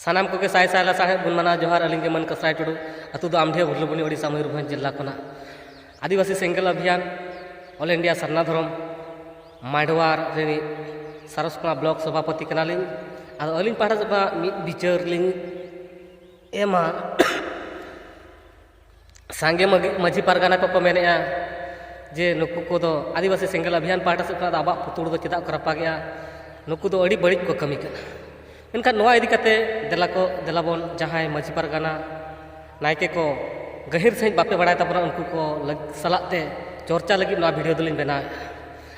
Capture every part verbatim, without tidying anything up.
ᱥᱟᱱᱟᱢ ᱠᱚᱜᱮ ᱥᱟᱭ ᱥᱟᱭ ᱞᱟᱥᱟᱲᱦᱮᱫ ᱜᱩᱱ ᱢᱟᱱᱟᱣ ᱡᱚᱦᱟᱨ᱾ ᱟᱹᱞᱤᱧ ᱜᱮ ᱢᱟᱹᱱ ᱠᱟᱥᱨᱟᱭ ᱴᱩᱰᱩ, ᱟᱹᱛᱩ ᱫᱚ ᱟᱢᱰᱤᱦᱟ, ᱵᱷᱩᱨᱞᱩᱵᱩᱱᱤ, ᱳᱰᱤᱥᱟ, ᱢᱚᱭᱩᱨᱵᱷᱚᱸᱡᱽ ᱡᱮᱞᱟ ᱠᱷᱚᱱᱟᱜ᱾ ᱟᱹᱫᱤᱵᱟᱹᱥᱤ ᱥᱮᱸᱜᱮᱞ ᱚᱵᱷᱤᱭᱟᱱ, ᱚᱞ ᱤᱱᱰᱤᱭᱟ ᱥᱟᱨᱱᱟ ᱫᱷᱚᱨᱚᱢ, ᱢᱟᱰᱣᱟᱨ ᱨᱤᱱᱤᱡ ᱥᱟᱨᱚᱥᱠᱚᱬᱟ ᱵᱞᱚᱠ ᱥᱚᱵᱷᱟᱯᱚᱛᱤ ᱠᱟᱱᱟᱞᱤᱧ᱾ ᱟᱫᱚ ᱟᱹᱞᱤᱧ ᱯᱟᱦᱴᱟ ᱥᱮᱫ ᱠᱷᱚᱱᱟᱜ ᱢᱤᱫ ᱵᱤᱪᱟᱹᱨ ᱞᱤᱧ ᱮᱢᱟ᱾ ᱥᱟᱸᱜᱮ ᱢᱟᱹᱜᱤ-, ᱢᱟᱹᱡᱷᱤ ᱯᱟᱨᱜᱟᱱᱟ ᱠᱚᱠᱚ ᱢᱮᱱᱮᱫᱼᱟ ᱡᱮ ᱱᱩᱠᱩ ᱠᱚᱫᱚ ᱟᱹᱫᱤᱵᱟᱹᱥᱤ ᱥᱮᱸᱜᱮᱞ ᱚᱵᱷᱤᱭᱟᱱ ᱯᱟᱦᱴᱟ ᱥᱮᱫ ᱠᱷᱚᱱᱟᱜ ᱫᱚ ᱟᱵᱚᱣᱟᱜ ᱯᱩᱛᱩᱲ ᱫᱚ ᱪᱮᱫᱟᱜ ᱠᱚ ᱨᱟᱯᱟᱜᱮᱜᱼᱟ, ᱱᱩᱠᱩ ᱫᱚ ᱟᱹᱰᱤ ᱵᱟᱹᱲᱤᱡ ᱠᱚ ᱠᱟᱹᱢᱤ ᱠᱟᱱᱟ᱾ ᱢᱮᱱᱠᱷᱟᱱ ᱱᱚᱣᱟ ᱤᱫᱤ ᱠᱟᱛᱮ ᱫᱮᱞᱟ ᱠᱚ, ᱫᱮᱞᱟ ᱵᱚᱱ ᱡᱟᱦᱟᱸᱭ ᱢᱟᱹᱡᱷᱤ ᱯᱟᱨᱜᱟᱱᱟ, ᱱᱟᱭᱠᱮ ᱠᱚ ᱜᱟᱹᱦᱤᱨ ᱥᱟᱺᱦᱤᱡ ᱵᱟᱯᱮ ᱵᱟᱲᱟᱭ ᱛᱟᱵᱚᱱᱟ, ᱩᱱᱠᱩ ᱠᱚ ᱞᱟᱹᱜ-, ᱥᱟᱞᱟᱜ ᱛᱮ ᱪᱚᱨᱪᱟ ᱞᱟᱹᱜᱤᱫ ᱱᱚᱣᱟ ᱵᱷᱤᱰᱤᱭᱳ ᱫᱚᱞᱤᱧ ᱵᱮᱱᱟᱣᱮᱫᱼᱟ᱾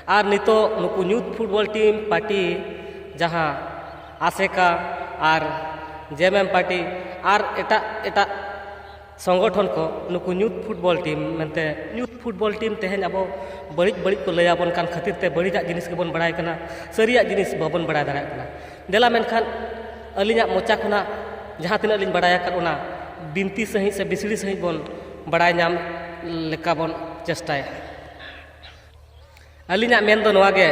ᱟᱨ ᱱᱤᱛᱚᱜ ᱱᱩᱠᱩ ᱧᱩᱛ ᱯᱷᱩᱴᱵᱚᱞ ᱴᱤᱢ ᱯᱟᱨᱴᱤ, ᱡᱟᱦᱟᱸ ᱟᱥᱮᱠᱟ ᱟᱨ ᱡᱮᱢᱮᱢ ᱯᱟᱨᱴᱤ ᱟᱨ ᱮᱴᱟᱜ ᱮᱴᱟᱜ ᱥᱚᱝᱜᱚᱴᱷᱚᱱ ᱠᱚ ᱱᱩᱠᱩ ᱧᱩᱛ ᱯᱷᱩᱴᱵᱚᱞ ᱴᱤᱢ ᱢᱮᱱᱛᱮ, ᱧᱩᱛ ᱯᱷᱩᱴᱵᱚᱞ ᱴᱤᱢ ᱛᱮᱦᱮᱧ ᱟᱵᱚ ᱵᱟᱹᱲᱤᱡ ᱵᱟᱹᱲᱤᱡ ᱠᱚ ᱞᱟᱹᱭᱟᱵᱚᱱ ᱠᱟᱱ ᱠᱷᱟᱹᱛᱤᱨ ᱛᱮ ᱵᱟᱹᱲᱤᱡᱟᱜ ᱡᱤᱱᱤᱥ ᱜᱮᱵᱚᱱ ᱵᱟᱲᱟᱭ ᱠᱟᱱᱟ, ᱥᱟᱹᱨᱤᱭᱟᱜ ᱡᱤᱱᱤᱥ ᱵᱟᱵᱚᱱ ᱵᱟᱲᱟᱭ ᱫᱟᱲᱮᱭᱟᱜ ᱠᱟᱱᱟ᱾ ᱫᱮᱞᱟ ᱢᱮᱱᱠᱷᱟᱱ ᱟᱹᱞᱤᱧᱟᱜ ᱢᱚᱪᱟ ᱠᱷᱚᱱᱟᱜ ᱡᱟᱦᱟᱸ ᱛᱤᱱᱟᱹᱜ ᱞᱤᱧ ᱵᱟᱲᱟᱭ ᱟᱠᱟᱫ, ᱚᱱᱟ ᱵᱤᱱᱛᱤ ᱥᱟᱺᱦᱤᱡ ᱥᱮ ᱵᱤᱥᱲᱤ ᱥᱟᱺᱦᱤᱡ ᱵᱚᱱ ᱵᱟᱲᱟᱭ ᱧᱟᱢ ᱞᱮᱠᱟ ᱵᱚᱱ ᱪᱮᱥᱴᱟᱭᱟ᱾ ᱟᱹᱞᱤᱧᱟᱜ ᱢᱮᱱ ᱫᱚ ᱱᱚᱣᱟ ᱜᱮ,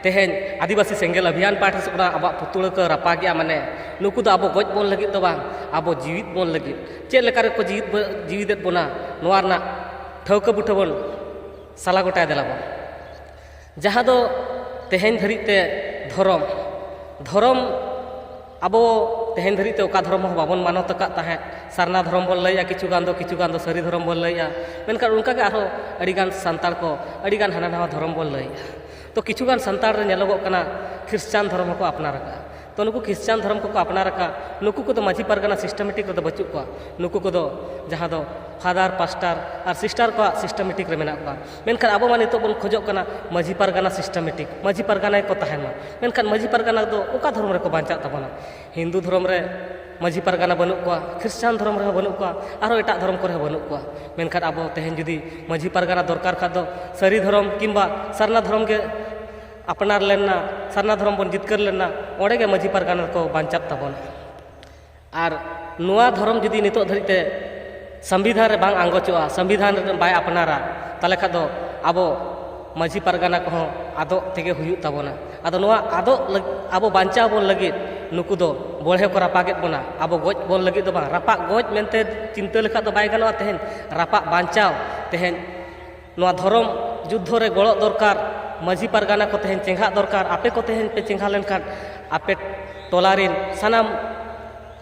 ᱛᱮᱦᱮᱧ ᱟᱹᱫᱤᱵᱟᱹᱥᱤ ᱥᱮᱸᱜᱮᱞ ᱚᱵᱷᱤᱭᱟᱱ ᱯᱟᱦᱴᱟ ᱥᱮᱫ ᱠᱷᱚᱱᱟᱜ ᱟᱵᱚᱣᱟᱜ ᱯᱩᱛᱩᱲᱟ ᱠᱚ ᱨᱟᱯᱟᱜᱮᱜᱼᱟ, ᱢᱟᱱᱮ ᱱᱩᱠᱩ ᱫᱚ ᱟᱵᱚ ᱜᱚᱡ ᱵᱚᱱ ᱞᱟᱹᱜᱤᱫ ᱫᱚ ᱵᱟᱝ, ᱟᱵᱚ ᱡᱤᱣᱤᱫ ᱵᱚᱱ ᱞᱟᱹᱜᱤᱫ᱾ ᱪᱮᱫ ᱞᱮᱠᱟ ᱨᱮᱠᱚ ᱡᱤᱣᱤᱫ ᱵᱚ-, ᱡᱤᱣᱤᱫᱮᱫ ᱵᱚᱱᱟ, ᱱᱚᱣᱟ ᱨᱮᱱᱟᱜ ᱴᱷᱟᱹᱣᱠᱟᱹ ᱵᱩᱴᱟᱹ ᱵᱚᱱ ᱥᱟᱞᱟ ᱜᱚᱴᱟᱭ ᱫᱮᱞᱟ ᱵᱚᱱ᱾ ᱡᱟᱦᱟᱸ ᱫᱚ ᱛᱮᱦᱮᱧ ᱫᱷᱟᱹᱨᱤᱡ ᱛᱮ ᱫᱷᱚᱨᱚᱢ, ᱫᱷᱚᱨᱚᱢ ᱟᱵᱚ ᱛᱮᱦᱮᱧ ᱫᱷᱟᱹᱨᱤᱡ ᱛᱮ ᱚᱠᱟ ᱫᱷᱚᱨᱚᱢ ᱦᱚᱸ ᱵᱟᱵᱚᱱ ᱢᱟᱱᱚᱛ ᱟᱠᱟᱫ ᱛᱟᱦᱮᱸᱫ᱾ ᱥᱟᱨᱱᱟ ᱫᱷᱚᱨᱚᱢ ᱵᱚᱱ ᱞᱟᱹᱭᱮᱜᱼᱟ, ᱠᱤᱪᱷᱩ ᱜᱟᱱ ᱫᱚ, ᱠᱤᱪᱷᱩ ᱜᱟᱱ ᱫᱚ ᱥᱟᱹᱨᱤ ᱫᱷᱚᱨᱚᱢ ᱵᱚᱱ ᱞᱟᱹᱭᱮᱜᱼᱟ, ᱢᱮᱱᱠᱷᱟᱱ ᱚᱱᱠᱟᱜᱮ ᱟᱨᱦᱚᱸ ᱟᱹᱰᱤᱜᱟᱱ ᱥᱟᱱᱛᱟᱲ ᱠᱚ ᱟᱹᱰᱤᱜᱟᱱ ᱦᱟᱱᱟ ᱱᱟᱣᱟ ᱫᱷᱚᱨᱚᱢ ᱵᱚᱱ ᱞᱟᱹᱭᱮᱜᱼᱟ᱾ ᱛᱚ ᱠᱤᱪᱷᱩ ᱜᱟᱱ ᱥᱟᱱᱛᱟᱲ ᱨᱮ ᱧᱮᱞᱚᱜᱚᱜ ᱠᱟᱱᱟ ᱠᱷᱨᱤᱥᱪᱟᱱ ᱫᱷᱚᱨᱚᱢ ᱦᱚᱸᱠᱚ ᱟᱯᱱᱟᱨ ᱟᱠᱟᱫᱼᱟ᱾ ᱛᱚ ᱱᱩᱠᱩ ᱠᱷᱨᱤᱥᱪᱟᱱ ᱫᱷᱚᱨᱚᱢ ᱠᱚᱠᱚ ᱟᱯᱱᱟᱨ ᱟᱠᱟᱫ, ᱱᱩᱠᱩ ᱠᱚᱫᱚ ᱢᱟᱹᱡᱷᱤ ᱯᱟᱨᱜᱟᱱᱟ ᱥᱤᱥᱴᱮᱢᱮᱴᱤᱠ ᱨᱮᱫᱚ ᱵᱟᱹᱪᱩᱜ ᱠᱚᱣᱟ᱾ ᱱᱩᱠᱩ ᱠᱚᱫᱚ ᱡᱟᱦᱟᱸ ᱫᱚ ᱯᱷᱟᱫᱟᱨ, ᱯᱟᱥᱴᱟᱨ ᱟᱨ ᱥᱤᱥᱴᱟᱨ ᱠᱚᱣᱟᱜ ᱥᱤᱥᱴᱮᱢᱮᱴᱤᱠ ᱨᱮ ᱢᱮᱱᱟᱜ ᱠᱚᱣᱟ᱾ ᱢᱮᱱᱠᱷᱟᱱ ᱟᱵᱚ ᱢᱟ ᱱᱤᱛᱚᱜ ᱵᱚᱱ ᱠᱷᱚᱡᱚᱜ ᱠᱟᱱᱟ ᱢᱟᱹᱡᱷᱤ ᱯᱟᱨᱜᱟᱱᱟ ᱥᱤᱥᱴᱮᱢᱮᱴᱤᱠ, ᱢᱟᱹᱡᱷᱤ ᱯᱟᱨᱜᱟᱱᱟ ᱜᱮᱠᱚ ᱛᱟᱦᱮᱱ ᱢᱟ᱾ ᱢᱮᱱᱠᱷᱟᱱ ᱢᱟᱹᱡᱷᱤ ᱯᱟᱨᱜᱟᱱᱟ ᱫᱚ ᱚᱠᱟ ᱫᱷᱚᱨᱚᱢ ᱨᱮᱠᱚ ᱵᱟᱧᱪᱟᱜ ᱛᱟᱵᱚᱱᱟ? ᱦᱤᱱᱫᱩ ᱫᱷᱚᱨᱚᱢ ᱨᱮ ᱢᱟᱹᱡᱷᱤ ᱯᱟᱨᱜᱟᱱᱟ ᱵᱟᱹᱱᱩᱜ ᱠᱚᱣᱟ, ᱠᱷᱨᱤᱥᱪᱟᱱ ᱫᱷᱚᱨᱚᱢ ᱨᱮᱦᱚᱸ ᱵᱟᱹᱱᱩᱜ ᱠᱚᱣᱟ, ᱟᱨᱦᱚᱸ ᱮᱴᱟᱜ ᱫᱷᱚᱨᱚᱢ ᱠᱚᱨᱮ ᱦᱚᱸ ᱵᱟᱹᱱᱩᱜ ᱠᱚᱣᱟ᱾ ᱢᱮᱱᱠᱷᱟᱱ ᱟᱵᱚ ᱛᱮᱦᱮᱧ ᱡᱩᱫᱤ ᱢᱟᱹᱡᱷᱤ ᱯᱟᱨᱜᱟᱱᱟ ᱫᱚᱨᱠᱟᱨ ᱠᱷᱟᱱ ᱫᱚ ᱥᱟᱹᱨᱤ ᱫᱷᱚᱨᱚᱢ ᱠᱤᱝᱵᱟ ᱥᱟᱨᱱᱟ ᱫᱷᱚᱨᱚᱢ ᱜᱮ ᱟᱯᱱᱟᱨ ᱞᱮᱱᱟ, ᱥᱟᱨᱱᱟ ᱫᱷᱚᱨᱚᱢ ᱵᱚᱱ ᱡᱤᱛᱠᱟᱹᱨ ᱞᱮᱱᱟ, ᱚᱸᱰᱮ ᱜᱮ ᱢᱟᱹᱡᱷᱤ ᱯᱟᱨᱜᱟᱱᱟ ᱠᱚ ᱵᱟᱧᱪᱟᱜ ᱛᱟᱵᱚᱱᱟ᱾ ᱟᱨ ᱱᱚᱣᱟ ᱫᱷᱚᱨᱚᱢ ᱡᱩᱫᱤ ᱱᱤᱛᱚᱜ ᱫᱷᱟᱹᱨᱤᱡ ᱛᱮ ᱥᱚᱝᱵᱤᱫᱷᱟᱱ ᱨᱮ ᱵᱟᱝ ᱟᱸᱜᱚᱪᱚᱜᱼᱟ, ᱥᱚᱝᱵᱤᱫᱷᱟᱱ ᱨᱮ ᱵᱟᱭ ᱟᱯᱱᱟᱨᱟ, ᱛᱟᱦᱚᱞᱮ ᱠᱷᱟᱱ ᱫᱚ ᱟᱵᱚ ᱢᱟᱹᱡᱷᱤ ᱯᱟᱨᱜᱟᱱᱟ ᱠᱚᱦᱚᱸ ᱟᱫᱚᱜ ᱛᱮᱜᱮ ᱦᱩᱭᱩᱜ ᱛᱟᱵᱚᱱᱟ᱾ ᱟᱫᱚ ᱱᱚᱣᱟ ᱟᱫᱚᱜ ᱞᱟᱹᱜ-, ᱟᱵᱚ ᱵᱟᱧᱪᱟᱣ ᱵᱚᱱ ᱞᱟᱹᱜᱤᱫ ᱱᱩᱠᱩ ᱫᱚ ᱵᱚᱲᱦᱮ ᱠᱚ ᱨᱟᱯᱟᱜᱮᱫ ᱵᱚᱱᱟ᱾ ᱟᱵᱚ ᱜᱚᱡ ᱵᱚᱱ ᱞᱟᱹᱜᱤᱫ ᱫᱚ ᱵᱟᱝ, ᱨᱟᱯᱟᱜ ᱜᱚᱡ ᱢᱮᱱᱛᱮ ᱪᱤᱱᱛᱟᱹ ᱞᱮᱠᱷᱟᱱ ᱫᱚ ᱵᱟᱭ ᱜᱟᱱᱚᱜᱼᱟ᱾ ᱛᱮᱦᱮᱧ ᱨᱟᱯᱟᱜ ᱵᱟᱧᱪᱟᱣ, ᱛᱮᱦᱮᱧ ᱱᱚᱣᱟ ᱫᱷᱚᱨᱚᱢ ᱡᱩᱫᱽᱫᱷᱚ ᱨᱮ ᱜᱚᱲᱚ ᱫᱚᱨᱠᱟᱨ, ᱢᱟᱹᱡᱷᱤ ᱯᱟᱨᱜᱟᱱᱟ ᱠᱚ ᱛᱮᱦᱮᱧ ᱪᱮᱸᱜᱷᱟᱜ ᱫᱚᱨᱠᱟᱨ᱾ ᱟᱯᱮ ᱠᱚ ᱛᱮᱦᱮᱧ ᱯᱮ ᱪᱮᱸᱜᱷᱟ ᱞᱮᱱᱠᱷᱟᱱ ᱟᱯᱮ ᱴᱚᱞᱟ ᱨᱤᱱ ᱥᱟᱱᱟᱢ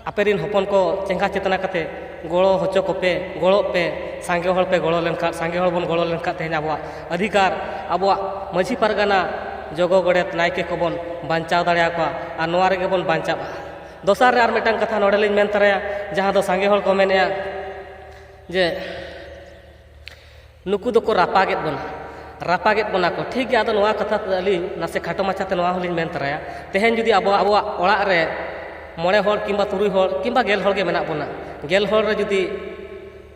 ᱟᱯᱮ ᱨᱤᱱ ᱦᱚᱯᱚᱱ ᱠᱚ ᱪᱮᱸᱜᱷᱟ ᱪᱮᱛᱱᱟ ᱠᱟᱛᱮ ᱜᱚᱲᱚ ᱦᱚᱪᱚ ᱠᱚᱯᱮ, ᱜᱚᱲᱚᱜ ᱯᱮ᱾ ᱥᱟᱸᱜᱮ ᱦᱚᱲ ᱯᱮ ᱜᱚᱲᱚ ᱞᱮᱱᱠᱷᱟᱱ, ᱥᱟᱸᱜᱮ ᱦᱚᱲ ᱵᱚᱱ ᱜᱚᱲᱚ ᱞᱮᱱᱠᱷᱟᱱ ᱛᱮᱦᱮᱧ ᱟᱵᱚᱣᱟᱜ ᱚᱫᱷᱤᱠᱟᱨ, ᱟᱵᱚᱣᱟᱜ ᱢᱟᱹᱡᱷᱤ ᱯᱟᱨᱜᱟᱱᱟ, ᱡᱚᱜᱚ ᱜᱚᱰᱮᱛ, ᱱᱟᱭᱠᱮ ᱠᱚᱵᱚᱱ ᱵᱟᱧᱪᱟᱣ ᱫᱟᱲᱮᱭᱟᱠᱚᱣᱟ ᱟᱨ ᱱᱚᱣᱟ ᱨᱮᱜᱮ ᱵᱚᱱ ᱵᱟᱧᱪᱟᱜᱼᱟ᱾ ᱫᱚᱥᱟᱨ ᱨᱮ ᱟᱨ ᱢᱤᱫᱴᱟᱝ ᱠᱟᱛᱷᱟ ᱱᱚᱰᱮ ᱞᱤᱧ ᱢᱮᱱ ᱛᱚᱨᱟᱭᱟ, ᱡᱟᱦᱟᱸ ᱫᱚ ᱥᱟᱸᱜᱮ ᱦᱚᱲ ᱠᱚ ᱢᱮᱱᱮᱫᱼᱟ ᱡᱮ ᱱᱩᱠᱩ ᱫᱚᱠᱚ ᱨᱟᱯᱟᱜᱮᱫ ᱵᱚᱱᱟ, ᱨᱟᱯᱟᱜᱮᱫ ᱵᱚᱱᱟ ᱠᱚ᱾ ᱴᱷᱤᱠ ᱜᱮᱭᱟ, ᱟᱫᱚ ᱱᱚᱣᱟ ᱠᱟᱛᱷᱟ ᱛᱮ ᱟᱹᱞᱤᱧ ᱱᱟᱥᱮ ᱠᱷᱟᱴᱚ ᱢᱟᱪᱷᱟᱛᱮ ᱱᱚᱣᱟ ᱦᱚᱸᱞᱤᱧ ᱢᱮᱱ ᱛᱚᱨᱟᱭᱟ᱾ ᱛᱮᱦᱮᱧ ᱡᱩᱫᱤ ᱟᱵᱚ, ᱟᱵᱚᱣᱟᱜ ᱚᱲᱟᱜ ᱨᱮ ᱢᱚᱬᱮ ᱦᱚᱲ ᱠᱤᱝᱵᱟ ᱛᱩᱨᱩᱭ ᱦᱚᱲ ᱠᱤᱝᱵᱟ ᱜᱮᱞ ᱦᱚᱲ ᱜᱮ ᱢᱮᱱᱟᱜ ᱵᱚᱱᱟ, ᱜᱮᱞ ᱦᱚᱲ ᱨᱮ ᱡᱩᱫᱤ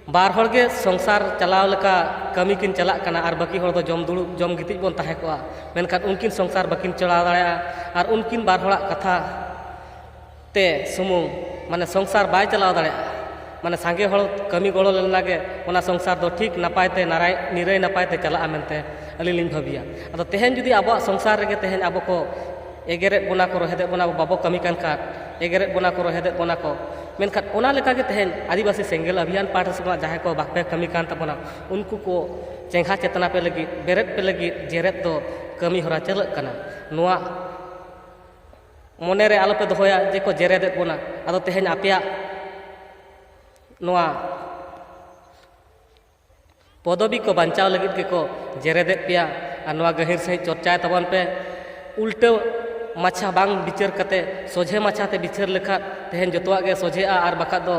ᱵᱟᱨ ᱦᱚᱲ ᱜᱮ ᱥᱚᱝᱥᱟᱨ ᱪᱟᱞᱟᱣ ᱞᱮᱠᱟ ᱠᱟᱹᱢᱤ ᱠᱤᱱ ᱪᱟᱞᱟᱜ ᱠᱟᱱᱟ ᱟᱨ ᱵᱟᱹᱠᱤ ᱦᱚᱲ ᱫᱚ ᱡᱚᱢ ᱫᱩᱲᱩᱵ, ᱡᱚᱢ ᱜᱤᱛᱤᱡ ᱵᱚᱱ ᱛᱟᱦᱮᱸ ᱠᱚᱜᱼᱟ, ᱢᱮᱱᱠᱷᱟᱱ ᱩᱱᱠᱤᱱ ᱥᱚᱝᱥᱟᱨ ᱵᱟᱹᱠᱤᱱ ᱪᱟᱞᱟᱣ ᱫᱟᱲᱮᱭᱟᱜᱼᱟ᱾ ᱟᱨ ᱩᱱᱠᱤᱱ ᱵᱟᱨ ᱦᱚᱲᱟᱜ ᱠᱟᱛᱷᱟ ᱛᱮ ᱥᱩᱢᱩᱝ, ᱢᱟᱱᱮ, ᱥᱚᱝᱥᱟᱨ ᱵᱟᱭ ᱪᱟᱞᱟᱣ ᱫᱟᱲᱮᱭᱟᱜᱼᱟ᱾ ᱢᱟᱱᱮ, ᱥᱟᱸᱜᱮ ᱦᱚᱲ ᱠᱟᱹᱢᱤ ᱜᱚᱲᱚ ᱞᱮᱱᱟ ᱜᱮ ᱚᱱᱟ ᱥᱚᱝᱥᱟᱨ ᱫᱚ ᱴᱷᱤᱠ ᱱᱟᱯᱟᱭ ᱛᱮ, ᱱᱟᱨᱟᱭ, ᱱᱤᱨᱟᱹᱭ ᱱᱟᱯᱟᱭ ᱛᱮ ᱪᱟᱞᱟᱜᱼᱟ ᱢᱮᱱᱛᱮ ᱟᱹᱞᱤᱧ ᱞᱤᱧ ᱵᱷᱟᱹᱵᱤᱭᱟ᱾ ᱟᱫᱚ ᱛᱮᱦᱮᱧ ᱡᱩᱫᱤ ᱟᱵᱚᱣᱟᱜ ᱥᱚᱝᱥᱟᱨ ᱨᱮᱜᱮ ᱛᱮᱦᱮᱧ ᱟᱵᱚ ᱠᱚ ᱮᱜᱮᱨᱮᱫ ᱵᱚᱱᱟ ᱠᱚ, ᱨᱚᱦᱮᱫᱮᱫ ᱵᱚᱱᱟ, ᱵᱟᱵᱚ ᱠᱟᱹᱢᱤ ᱠᱟᱱ ᱠᱷᱟᱱ ᱮᱜᱮᱨᱮᱫ ᱵᱚᱱᱟ ᱠᱚ, ᱨᱚᱦᱮᱫᱮᱫ ᱵᱚᱱᱟ ᱠᱚ, ᱢᱮᱱᱠᱷᱟᱱ ᱚᱱᱟ ᱞᱮᱠᱟᱜᱮ ᱛᱮᱦᱮᱧ ᱟᱹᱫᱤᱵᱟᱹᱥᱤ ᱥᱮᱸᱜᱮᱞ ᱚᱵᱷᱤᱭᱟᱱ ᱯᱟᱦᱴᱟ ᱥᱮᱫ ᱠᱷᱚᱱᱟᱜ ᱡᱟᱦᱟᱸᱭ ᱠᱚ ᱵᱟᱯᱮ ᱠᱟᱹᱢᱤ ᱠᱟᱱ ᱛᱟᱵᱚᱱᱟ, ᱩᱱᱠᱩ ᱠᱚ ᱪᱮᱸᱜᱷᱟ ᱪᱮᱛᱱᱟ ᱯᱮ ᱞᱟᱹᱜᱤᱫ, ᱵᱮᱨᱮᱫ ᱯᱮ ᱞᱟᱹᱜᱤᱫ ᱡᱮᱨᱮᱫ ᱫᱚ ᱠᱟᱹᱢᱤ ᱦᱚᱨᱟ ᱪᱟᱹᱞᱟᱹᱜ ᱠᱟᱱᱟ᱾ ᱱᱚᱣᱟ ᱢᱚᱱᱮ ᱨᱮ ᱟᱞᱚᱯᱮ ᱫᱚᱦᱚᱭᱟ ᱡᱮ ᱠᱚ ᱡᱮᱨᱮᱫᱮᱫ ᱵᱚᱱᱟ᱾ ᱟᱫᱚ ᱛᱮᱦᱮᱧ ᱟᱯᱮᱭᱟᱜ ᱱᱚᱣᱟ ᱯᱚᱫᱚᱵᱤ ᱠᱚ ᱵᱟᱧᱪᱟᱣ ᱞᱟᱹᱜᱤᱫ ᱜᱮᱠᱚ ᱡᱮᱨᱮᱫᱮᱫ ᱯᱮᱭᱟ᱾ ᱟᱨ ᱱᱚᱣᱟ ᱜᱟᱹᱦᱤᱨ ᱥᱟᱺᱦᱤᱡ ᱪᱚᱨᱪᱟᱭ ᱛᱟᱵᱚᱱ ᱯᱮ᱾ ᱩᱞᱴᱟᱹ ᱢᱟᱪᱷᱟ ᱵᱟᱝ ᱵᱤᱪᱟᱹᱨ ᱠᱟᱛᱮ ᱥᱚᱡᱷᱮ ᱢᱟᱪᱷᱟ ᱛᱮ ᱵᱤᱪᱟᱹᱨ ᱞᱮᱠᱷᱟᱱ ᱛᱮᱦᱮᱧ ᱡᱚᱛᱚᱣᱟᱜ ᱜᱮ ᱥᱚᱡᱷᱮᱜᱼᱟ᱾ ᱟᱨ ᱵᱟᱠᱷᱟᱡ ᱫᱚ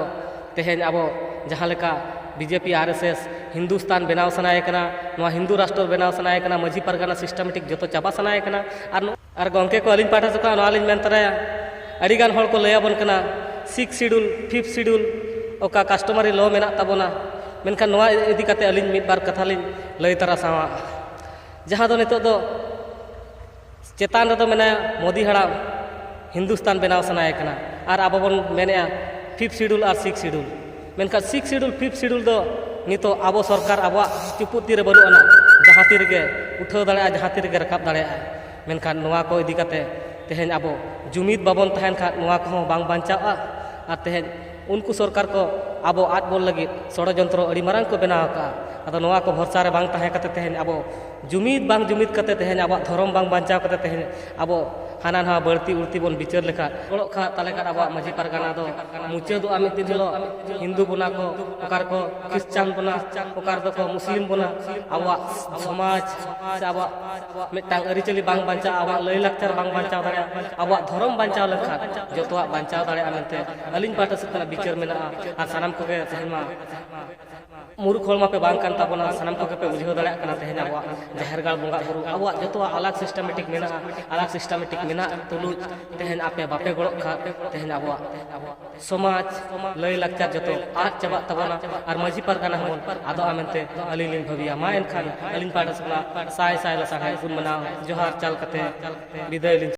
ᱛᱮᱦᱮᱧ ᱟᱵᱚ ᱡᱟᱦᱟᱸ ᱞᱮᱠᱟ ᱵᱤᱡᱮᱯᱤ, ᱟᱨ ᱮᱥ ᱮᱥ, ᱦᱤᱱᱫᱩᱥᱛᱟᱱ ᱵᱮᱱᱟᱣ ᱥᱟᱱᱟᱭᱮ ᱠᱟᱱᱟ, ᱱᱚᱣᱟ ᱦᱤᱱᱫᱩ ᱨᱟᱥᱴᱨᱚ ᱵᱮᱱᱟᱣ ᱥᱟᱱᱟᱭᱮ ᱠᱟᱱᱟ, ᱢᱟᱹᱡᱷᱤ ᱯᱟᱨᱜᱟᱱᱟ ᱥᱤᱥᱴᱮᱢᱮᱴᱤᱠ ᱡᱚᱛᱚ ᱪᱟᱵᱟ ᱥᱟᱱᱟᱭᱮ ᱠᱟᱱᱟ᱾ ᱟᱨ ᱱᱚ-, ᱟᱨ ᱜᱚᱢᱠᱮ ᱠᱚ, ᱟᱹᱞᱤᱧ ᱯᱟᱦᱴᱟ ᱥᱮᱫ ᱠᱷᱚᱱ ᱱᱚᱣᱟ ᱞᱤᱧ ᱢᱮᱱ ᱛᱚᱨᱟᱭᱟ, ᱟᱹᱰᱤᱜᱟᱱ ᱦᱚᱲ ᱠᱚ ᱞᱟᱹᱭᱟᱵᱚᱱ ᱠᱟᱱᱟ ᱥᱤᱠᱥ ᱥᱤᱰᱩᱞ, ᱯᱷᱤᱯᱛᱷ ᱥᱤᱰᱩᱞ, ᱚᱠᱟ ᱠᱟᱥᱴᱚᱢᱟᱨᱤ ᱞᱚ ᱢᱮᱱᱟᱜ ᱛᱟᱵᱚᱱᱟ, ᱢᱮᱱᱠᱷᱟᱱ ᱱᱚᱣᱟ ᱤᱫᱤ ᱠᱟᱛᱮ ᱟᱹᱞᱤᱧ ᱢᱤᱫ ᱵᱟᱨ ᱠᱟᱛᱷᱟ ᱞᱤᱧ ᱞᱟᱹᱭ ᱛᱟᱨᱟ ᱥᱟᱶᱟ᱾ ᱡᱟᱦᱟᱸ ᱫᱚ ᱱᱤᱛᱚᱜ ᱫᱚ ᱪᱮᱛᱟᱱ ᱨᱮᱫᱚ ᱢᱮᱱᱟᱭᱟ ᱢᱳᱫᱤ ᱦᱟᱲᱟᱢ, ᱦᱤᱱᱫᱩᱥᱛᱟᱱ ᱵᱮᱱᱟᱣ ᱥᱟᱱᱟᱭᱮ ᱠᱟᱱᱟ, ᱟᱨ ᱟᱵᱚ ᱵᱚᱱ ᱢᱮᱱᱮᱫᱼᱟ ᱯᱷᱤᱯᱛᱷ ᱥᱤᱰᱩᱞ ᱟᱨ ᱥᱤᱠᱥ ᱥᱤᱰᱩᱞ᱾ ᱢᱮᱱᱠᱷᱟᱱ ᱥᱤᱠᱥ ᱥᱤᱰᱩᱞ, ᱯᱷᱤᱯᱛᱷ ᱥᱤᱰᱩᱞ ᱫᱚ ᱱᱤᱛᱚᱜ ᱟᱵᱚ ᱥᱚᱨᱠᱟᱨ ᱟᱵᱚᱣᱟᱜ ᱪᱩᱯᱩᱫ ᱛᱤ ᱨᱮ ᱵᱟᱹᱱᱩᱜ ᱟᱱᱟ, ᱡᱟᱦᱟᱸ ᱛᱤ ᱨᱮᱜᱮ ᱩᱴᱷᱟᱹᱣ ᱫᱟᱲᱮᱭᱟᱜᱼᱟ, ᱡᱟᱦᱟᱸ ᱛᱤ ᱨᱮᱜᱮ ᱨᱟᱠᱟᱵ ᱫᱟᱲᱮᱭᱟᱜᱼᱟ᱾ ᱢᱮᱱᱠᱷᱟᱱ ᱱᱚᱣᱟ ᱠᱚ ᱤᱫᱤ ᱠᱟᱛᱮ ᱛᱮᱦᱮᱧ ᱟᱵᱚ ᱡᱩᱢᱤᱫ ᱵᱟᱵᱚᱱ ᱛᱟᱦᱮᱱ ᱠᱷᱟᱱ ᱱᱚᱣᱟ ᱠᱚᱦᱚᱸ ᱵᱟᱝ ᱵᱟᱧᱪᱟᱜᱼᱟ᱾ ᱟᱨ ᱛᱮᱦᱮᱧ ᱩᱱᱠᱩ ᱥᱚᱨᱠᱟᱨ ᱠᱚ ᱟᱵᱚ ᱟᱫ ᱵᱚᱱ ᱞᱟᱹᱜᱤᱫ ᱥᱚᱲᱚᱡᱚᱱᱛᱨᱚ ᱟᱹᱰᱤ ᱢᱟᱨᱟᱝ ᱠᱚ ᱵᱮᱱᱟᱣ ᱟᱠᱟᱫᱼᱟ᱾ ᱟᱫᱚ ᱱᱚᱣᱟ ᱠᱚ ᱵᱷᱚᱨᱥᱟ ᱨᱮ ᱵᱟᱝ ᱛᱟᱦᱮᱸ ᱠᱟᱛᱮ ᱛᱮᱦᱮᱧ ᱟᱵᱚ ᱡᱩᱢᱤᱫ ᱵᱟᱝ ᱡᱩᱢᱤᱫ ᱠᱟᱛᱮ ᱛᱮᱦᱮᱧ ᱟᱵᱚᱣᱟᱜ ᱫᱷᱚᱨᱚᱢ ᱵᱟᱝ ᱵᱟᱧᱪᱟᱣ ᱠᱟᱛᱮ ᱛᱮᱦᱮᱧ ᱟᱵᱚ ᱦᱟᱱᱟ ᱱᱟᱣᱟ ᱵᱟᱹᱲᱛᱤ ᱩᱲᱛᱤ ᱵᱚᱱ ᱵᱤᱪᱟᱹᱨ ᱞᱮᱠᱷᱟᱱ ᱜᱚᱲᱚᱜ ᱠᱷᱟᱱ ᱛᱟᱦᱚᱞᱮ ᱠᱷᱟᱱ ᱟᱵᱚᱣᱟᱜ ᱢᱟᱹᱡᱷᱤ ᱯᱟᱨᱜᱟᱱᱟ ᱫᱚ ᱢᱩᱪᱟᱹᱫᱚᱜᱼᱟ ᱢᱤᱫ ᱫᱤᱱ ᱦᱤᱞᱳᱜ᱾ ᱦᱤᱱᱫᱩ ᱵᱚᱱᱟ ᱠᱚ, ᱚᱠᱟ ᱨᱮᱠᱚ ᱠᱷᱨᱤᱥᱪᱟᱱ ᱵᱚᱱᱟ, ᱚᱠᱟ ᱨᱮᱫᱚ ᱠᱚ ᱢᱩᱥᱞᱤᱢ ᱵᱚᱱᱟ, ᱟᱵᱚᱣᱟᱜ ᱥᱚᱢᱟᱡᱽ ᱥᱮ ᱟᱵᱚᱣᱟᱜ ᱢᱤᱫᱴᱟᱝ ᱟᱹᱨᱤᱪᱟᱹᱞᱤ ᱵᱟᱝ ᱵᱟᱧᱪᱟᱜᱼᱟ, ᱟᱵᱚᱣᱟᱜ ᱞᱟᱹᱭᱞᱟᱠᱪᱟᱨ ᱵᱟᱝ ᱵᱟᱧᱪᱟᱣ ᱫᱟᱲᱮᱭᱟᱜᱼᱟ, ᱟᱵᱚᱣᱟᱜ ᱫᱷᱚᱨᱚᱢ ᱵᱟᱧᱪᱟᱣ ᱞᱮᱱᱠᱷᱟᱱ ᱡᱚᱛᱚᱣᱟᱜ ᱵᱟᱧᱪᱟᱣ ᱫᱟᱲᱮᱭᱟᱜᱼᱟ ᱢᱮᱱᱛᱮ ᱟᱹᱞᱤᱧ ᱯᱟᱦᱴᱟ ᱥᱮᱫ ᱠᱷᱚᱱᱟᱜ ᱵᱤᱪᱟᱹᱨ ᱢᱮᱱᱟᱜᱼᱟ᱾ ᱟᱨ ᱥᱟᱱᱟᱢ ᱠᱚᱜᱮ ᱛᱮᱦᱮᱧ ᱢᱟ ᱢᱩᱨᱩᱠᱷ ᱦᱚᱲ ᱢᱟᱯᱮ ᱵᱟᱝ ᱠᱟᱱ ᱛᱟᱵᱚᱱᱟ, ᱥᱟᱱᱟᱢ ᱠᱚᱜᱮ ᱯᱮ ᱵᱩᱡᱷᱟᱹᱣ ᱫᱟᱲᱮᱭᱟᱜ ᱠᱟᱱᱟ᱾ ᱛᱮᱦᱮᱧ ᱟᱵᱚᱣᱟᱜ ᱡᱟᱦᱮᱨ ᱜᱟᱲ ᱵᱚᱸᱜᱟ ᱵᱩᱨᱩ ᱟᱵᱚᱣᱟᱜ ᱡᱚᱛᱚᱣᱟᱜ ᱟᱞᱟᱜᱽ ᱥᱤᱥᱴᱮᱢᱮᱴᱤᱠ ᱢᱮᱱᱟᱜᱼᱟ, ᱟᱞᱟᱜᱽ ᱥᱤᱥᱴᱮᱢᱮᱴᱤᱠ ᱢᱮᱱᱟᱜ ᱛᱩᱞᱩᱡ ᱛᱮᱦᱮᱧ ᱟᱯᱮ ᱵᱟᱯᱮ ᱜᱚᱲᱚᱜ ᱠᱷᱟᱱ ᱛᱮᱦᱮᱧ ᱟᱵᱚᱣᱟᱜ ᱥᱚᱢᱟᱡᱽ ᱞᱟᱹᱭ ᱞᱟᱠᱪᱟᱨ ᱡᱚᱛᱚ ᱟᱫ ᱪᱟᱵᱟᱜ ᱛᱟᱵᱚᱱᱟ ᱟᱨ ᱢᱟᱹᱡᱷᱤ ᱯᱟᱨᱜᱟᱱᱟ ᱦᱚᱸᱵᱚᱱ ᱟᱫᱚᱜᱼᱟ ᱢᱮᱱᱛᱮ ᱟᱹᱞᱤᱧ ᱞᱤᱧ ᱵᱷᱟᱹᱵᱤᱭᱟ᱾ ᱢᱟ ᱮᱱᱠᱷᱟᱱ ᱟᱹᱞᱤᱧ ᱯᱟᱦᱴᱟ ᱥᱮᱫ ᱠᱷᱚᱱᱟᱜ ᱥᱟᱭ ᱥᱟᱭ ᱞᱟᱥᱟᱲᱦᱮᱫ ᱜᱩᱱ ᱢᱟᱱᱟᱣ ᱡᱚᱦᱟᱨ ᱪᱟᱞ ᱠᱟᱛᱮ ᱵᱤᱫᱟᱹᱭ ᱞᱤᱧ